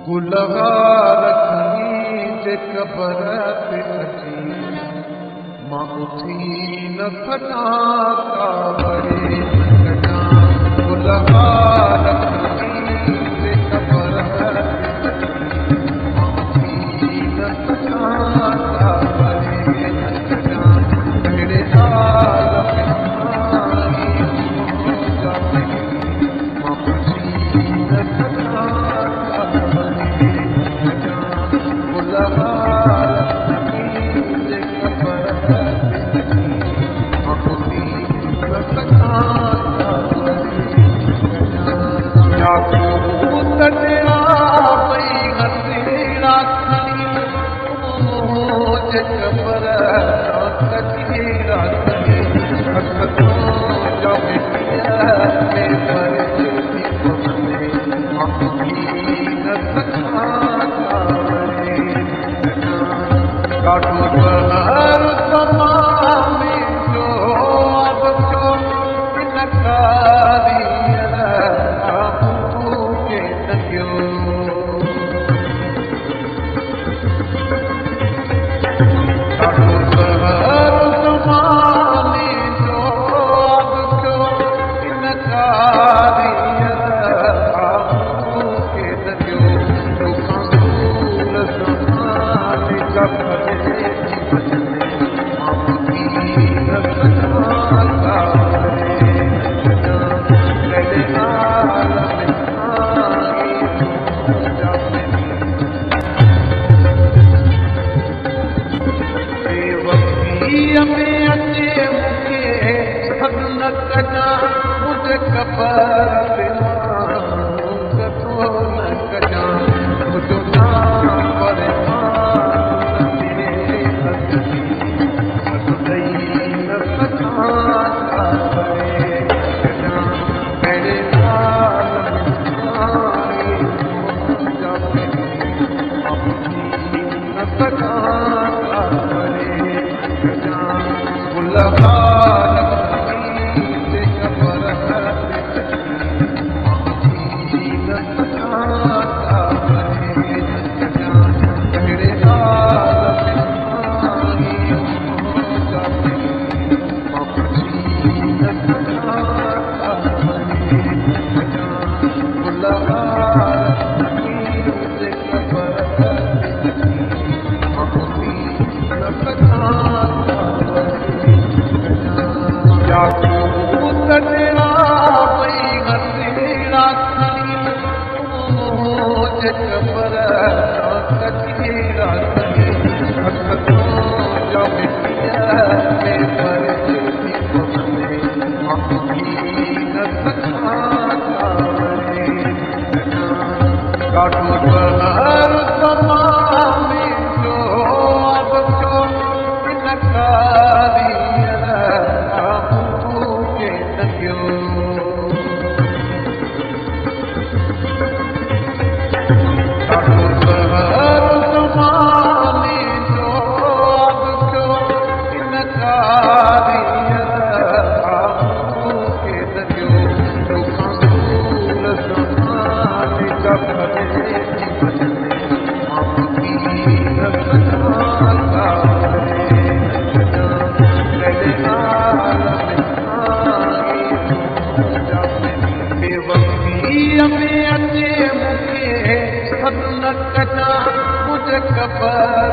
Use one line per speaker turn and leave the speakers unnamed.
गुलहार खणी जे क़बर ते अची मां उथी न सघां कावड़े कढां। गुलहार खणी जे क़बर ते अची मां उथी न सघां कावड़े कढां। कहिड़े हाल में आईं मुंहिंजा मां पुछी न सघां कावड़े कढां। गुलहार खणी जे क़बर ते अची मां उथी न सघां कावड़े कढां। याकूत ॾिया पई हथेड़ा खणी मुंहिंजे क़बर तां कचेड़ा खणी। हथ तुंहिंजा मिटीअ में भरिजी थी पवनि मां उथी न सघां कावड़े कढां। ॾाढो ज़हर ज़माने जो आदतो इन कारीअ मूंखे ॾंगियो। ॾाढो ज़हर ज़माने जो आदतो इन कारीअ मूंखे ॾंगियो। तोखां दूर ज़माने जा भरे थी वञनि मां ॿुधी न सघां कावड़े कढां। कहिड़े हाल में आईं मुंहिंजा बेवक़ूफ़ीअ में अचे मूंखे सॾु न कजां। मुंहिंजे क़बर ते माण्हू कथो न कजां। मुंहिंजो नाम परेशान न थिए अॻिते सॾु ॾेई न सघां कावड़े कढां। कहिड़े हाल में आईं मुंहिंजा मां पुछी न सघां कावड़े कढां। गुलहार खणी जे क़बर ते अची मां उथी न सघां कावड़े कढां। कहिड़े हाल में आईं मुंहिंजा मां पुछी न सघां कावड़े कढां। गुलहार खणी जे क़बर ते अची मां उथी न सघां कावड़े कढां। याकूत ॾिया पई हथेड़ा खणी मुंहिंजे क़बर तां कचेड़ा खणी। हथ तुंहिंजा मिटीअ में भरिजी थी पवनि मां उथी न सघां कावड़े कढां। ॾाढो ज़हर ज़माने जो आदतो इन कारीअ मूंखे ॾंगियो। ॾाढो ज़हर ज़माने जो आदतो इन कारीअ मूंखे ॾंगियो। तोखां दूर ज़माने जा भरे थी वञनि मां ॿुधी न सघां कावड़े कढां। कहिड़े हाल में आईं मुंहिंजा बेवक़ूफ़ीअ में अचे मूंखे सॾु न कजां। मुंहिंजे क़बर